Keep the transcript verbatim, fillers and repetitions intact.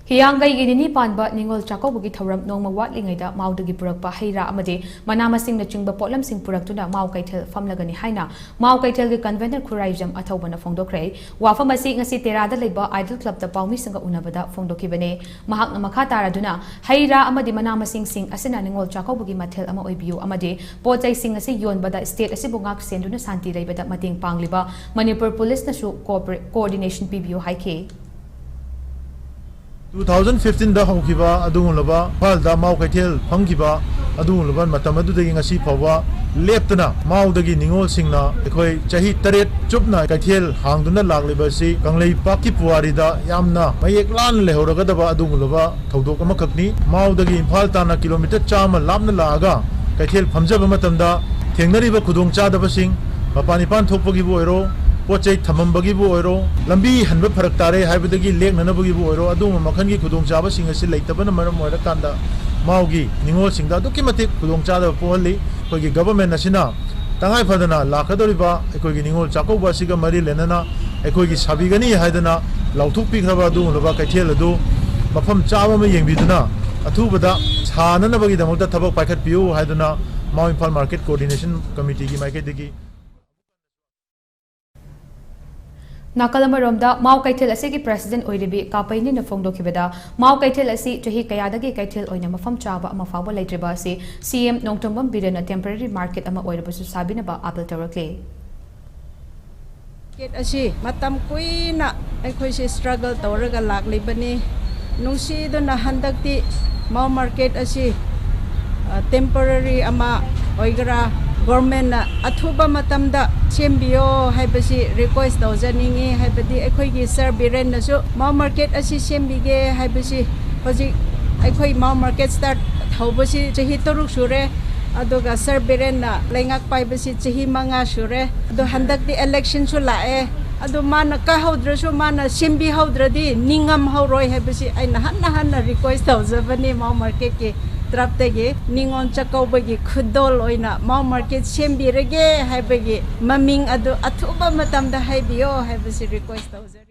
ꯍꯤꯌꯥꯡꯒꯩꯒꯤ ꯅꯤꯅꯤ ꯄꯥꯟꯕ ꯅꯤꯉꯣꯜ ꯆꯥꯛꯀꯧꯕꯒꯤ ꯊꯧꯔꯝ ꯅꯣꯡꯃ ꯋꯥꯠꯂꯤꯉꯩꯗ ꯃꯥꯎꯗꯒꯤ ꯄꯨꯔꯛꯄ ꯍꯩ ꯔꯥ ꯑꯃꯗꯤ ꯃꯅꯥ ꯃꯁꯤꯡꯅꯆꯤꯡꯕ ꯄꯣꯠꯂꯝꯁꯤꯡ ꯄꯨꯔꯛꯇꯨꯅ ꯃꯥꯎ ꯀꯩꯊꯦꯜ ꯐꯝꯂꯒꯅꯤ ꯍꯥꯏꯅ ꯃꯥꯎ ꯀꯩꯊꯦꯜꯒꯤ convener ꯈꯨꯔꯥꯏꯖꯝ ꯑꯊꯧꯕꯅ ꯐꯣꯡꯗꯣꯛꯈ꯭ꯔꯦ꯫ ꯋꯥꯐꯝ ꯑꯁꯤ ꯉꯁꯤ ꯇꯦꯔꯥꯗ ꯂꯩꯕ Idol Clubꯇ ꯄꯥꯎꯃꯤꯁꯤꯡꯒ ꯎꯅꯕꯗ ꯐꯣꯡꯗꯣꯛꯈꯤꯕꯅꯤ꯫ ꯃꯍꯥꯛꯅ ꯃꯈꯥ ꯇꯥꯔꯗꯨꯅ, ꯍꯩ ꯔꯥ ꯑꯃꯗꯤ ꯃꯅꯥ ꯃꯁꯤꯡꯁꯤꯡ ꯑꯁꯤꯅ ꯅꯤꯉꯣꯜ ꯆꯥꯛꯀꯧꯕꯒꯤ ꯃꯊꯦꯜ ꯑꯃ ꯑꯣꯏꯕꯤꯌꯨ ꯑꯃꯗꯤ ꯄꯣꯠ ꯆꯩꯁꯤꯡ ꯑꯁꯤ ꯌꯣꯟꯕꯗ state ꯑꯁꯤꯕꯨ ꯉꯥꯛ ꯁꯦꯟꯗꯨꯅ ꯁꯥꯟꯇꯤ ꯂꯩꯕꯗ ꯃꯇꯦꯡ ꯄꯥꯡꯂꯤꯕ ꯃꯅꯤꯄꯨꯔ ꯄꯨꯂꯤꯁꯅꯁꯨ ꯀꯣꯑꯣꯄꯔꯦ-, coordination ꯄꯤꯕꯤꯌꯨ ꯍꯥꯏꯈꯤ꯫ Two thousand fifteenꯗ ꯍꯧꯈꯤꯕ ꯑꯗꯨꯒꯨꯝꯂꯕ ꯏꯝꯐꯥꯜꯗ ꯃꯥꯎ ꯀꯩꯊꯦꯜ ꯐꯝꯈꯤꯕ ꯑꯗꯨꯒꯨꯝꯂꯕ ꯃꯇꯝ ꯑꯗꯨꯗꯒꯤ ꯉꯁꯤ ꯐꯥꯎꯕ ꯂꯦꯞꯇꯅ ꯃꯥꯎꯗꯒꯤ ꯅꯤꯉꯣꯜꯁꯤꯡꯅ ꯑꯩꯈꯣꯏ ꯆꯍꯤ ꯇꯔꯦꯠ ꯆꯨꯞꯅ ꯀꯩꯊꯦꯜ ꯍꯥꯡꯗꯨꯅ ꯂꯥꯛꯂꯤꯕ ꯑꯁꯤ ꯀꯪꯂꯩꯄꯥꯛꯀꯤ ꯄꯨꯋꯥꯔꯤꯗ ꯌꯥꯝꯅ ꯃꯌꯦꯛ ꯂꯥꯅ ꯂꯩꯍꯧꯔꯒꯗꯕ ꯑꯗꯨꯒꯨꯝꯂꯕ ꯊꯧꯗꯣꯛ ꯑꯃꯈꯛꯅꯤ꯫ ꯃꯥꯎꯗꯒꯤ ꯏꯝꯐꯥꯜ ꯇꯥꯟꯅ kilometre ꯆꯥꯝꯃ ꯂꯥꯞꯅ ꯂꯥꯛꯑꯒ ꯀꯩꯊꯦꯜ ꯐꯝꯖꯕ ꯃꯇꯝꯗ ꯊꯦꯡꯅꯔꯤꯕ ꯈꯨꯗꯣꯡꯆꯥꯗꯕꯁꯤꯡ, ꯃꯄꯥꯟ ꯏꯄꯥꯟ ꯊꯣꯛꯄꯒꯤꯕꯨ ꯑꯣꯏꯔꯣ, ꯄꯣꯠ ꯆꯩ ꯊꯝꯃꯝꯕꯒꯤꯕꯨ ꯑꯣꯏꯔꯣ, ꯂꯝꯕꯤ ꯍꯟꯕ ꯐꯔꯛ ꯇꯥꯔꯦ ꯍꯥꯏꯕꯗꯒꯤ ꯂꯦꯛꯅꯅꯕꯒꯤꯕꯨ ꯑꯣꯏꯔꯣ, ꯑꯗꯨꯒꯨꯝꯕ ꯃꯈꯜꯒꯤ ꯈꯨꯗꯣꯡꯆꯥꯕꯁꯤꯡ ꯑꯁꯤ ꯂꯩꯇꯕꯅ ꯃꯔꯝ ꯑꯣꯏꯔꯀꯥꯟꯗ ꯃꯥꯎꯒꯤ ꯅꯤꯉꯣꯜꯁꯤꯡꯗ ꯑꯗꯨꯛꯀꯤ ꯃꯇꯤꯛ ꯈꯨꯗꯣꯡꯆꯥꯗꯕ ꯄꯣꯛꯍꯜꯂꯤ꯫ ꯑꯩꯈꯣꯏꯒꯤ government ꯑꯁꯤꯅ ꯇꯉꯥꯏ ꯐꯗꯅ ꯂꯥꯛꯀꯗꯧꯔꯤꯕ ꯑꯩꯈꯣꯏꯒꯤ ꯅꯤꯉꯣꯜ ꯆꯥꯛꯀꯧꯕ ꯑꯁꯤꯒ ꯃꯔꯤ ꯂꯩꯅꯅ ꯑꯩꯈꯣꯏꯒꯤ ꯁꯥꯕꯤꯒꯅꯤ ꯍꯥꯏꯗꯅ ꯂꯥꯎꯊꯣꯛꯄꯤꯈ꯭ꯔꯕ ꯑꯗꯨꯒꯨꯝꯂꯕ ꯀꯩꯊꯦꯜ ꯑꯗꯨ ꯃꯐꯝ ꯆꯥꯕ ꯑꯃ ꯌꯦꯡꯕꯤꯗꯨꯅ ꯑꯊꯨꯕꯗ ꯁꯥꯅꯅꯕꯒꯤꯗꯃꯛꯇ ꯊꯕꯛ ꯄꯥꯏꯈꯠꯄꯤꯌꯨ ꯍꯥꯏꯗꯨꯅ ꯃꯥꯎ ꯏꯝꯐꯥꯜ Market Coordination Committeeꯒꯤ ꯃꯥꯏꯀꯩꯗꯒꯤ꯫ ꯅꯥꯀꯜ ꯑꯃꯔꯣꯝꯗ, ꯃꯥꯎ ꯀꯩꯊꯦꯜ ꯑꯁꯤꯒꯤ president ꯑꯣꯏꯔꯤꯕꯤ ꯀꯥꯄꯩꯅꯤꯅ ꯐꯣꯡꯗꯣꯛꯈꯤꯕꯗ, ꯃꯥꯎ ꯀꯩꯊꯦꯜ ꯑꯁꯤ ꯆꯍꯤ ꯀꯌꯥꯗꯒꯤ ꯀꯩꯊꯦꯜ ꯑꯣꯏꯅ ꯃꯐꯝ ꯆꯥꯕ ꯑꯃ ꯐꯥꯎꯕ ꯂꯩꯇ꯭ꯔꯤꯕ ꯑꯁꯤ CM ꯅꯣꯡꯊꯣꯝꯕꯝ ꯕꯤꯔꯦꯟꯅ temporary market ꯑꯃ ꯑꯣꯏꯔꯕꯁꯨ ꯁꯥꯕꯤꯅꯕ appeal ꯇꯧꯔꯛꯂꯤ꯫ Market ꯑꯁꯤ ꯃꯇꯝ ꯀꯨꯏꯅ ꯑꯩꯈꯣꯏꯁꯦ struggle ꯇꯧꯔꯒ ꯂꯥꯛꯂꯤꯕꯅꯤ꯫ ꯅꯨꯡꯁꯤꯗꯨꯅ ꯍꯟꯗꯛꯇꯤ ꯃꯥꯎ market ꯑꯁꯤ, ꯑ, temporary ꯑꯃ ꯑꯣꯏꯒꯦꯔꯥ, governmentꯅ ꯑꯊꯨꯕ ꯃꯇꯝꯗ ꯁꯦꯝꯕꯤꯌꯣ ꯍꯥꯏꯕꯁꯤ request ꯇꯧꯖꯅꯤꯡꯉꯤ꯫ ꯍꯥꯏꯕꯗꯤ ꯑꯩꯈꯣꯏꯒꯤ sir ꯕꯤꯔꯦꯟꯅꯁꯨ ꯃꯥꯎ market ꯑꯁꯤ ꯁꯦꯝꯕꯤꯒꯦ ꯍꯥꯏꯕꯁꯤ ꯍꯧꯖꯤꯛ ꯑꯩꯈꯣꯏ ꯃꯥꯎ market start ꯍꯧꯕꯁꯤ ꯆꯍꯤ ꯇꯔꯨꯛ ꯁꯨꯔꯦ꯫ ꯑꯗꯨꯒ sir ꯕꯤꯔꯦꯟꯅ ꯂꯩꯉꯥꯛ ꯄꯥꯏꯕꯁꯤ ꯆꯍꯤ ꯃꯉꯥ ꯁꯨꯔꯦ꯫ ꯑꯗꯣ ꯍꯟꯗꯛꯇꯤ electionꯁꯨ ꯂꯥꯛꯑꯦ꯫ ꯑꯗꯣ ꯃꯥꯅ ꯀꯥꯍꯧꯗ꯭ꯔꯁꯨ ꯃꯥꯅ ꯁꯦꯝꯕꯤꯍꯧꯗ꯭ꯔꯗꯤ ꯅꯤꯡꯉꯝꯍꯧꯔꯣꯏ ꯍꯥꯏꯕꯁꯤ ꯑꯩꯅ ꯍꯟꯅ ꯍꯟꯅ request ꯇꯧꯖꯕꯅꯤ ꯃꯥꯎ marketꯀꯤ ꯇꯔꯞꯇꯒꯤ꯫ ꯅꯤꯉꯣꯜ ꯆꯥꯛꯀꯧꯕꯒꯤ ꯈꯨꯗꯣꯜ ꯑꯣꯏꯅ ꯃꯥꯎ market ꯁꯦꯝꯕꯤꯔꯒꯦ ꯍꯥꯏꯕꯒꯤ ꯃꯃꯤꯡ ꯑꯗꯨ ꯑꯊꯨꯕ ꯃꯇꯝꯗ ꯍꯥꯏꯕꯤꯌꯣ ꯍꯥꯏꯕꯁꯤ request ꯇꯧꯖꯔꯤ꯫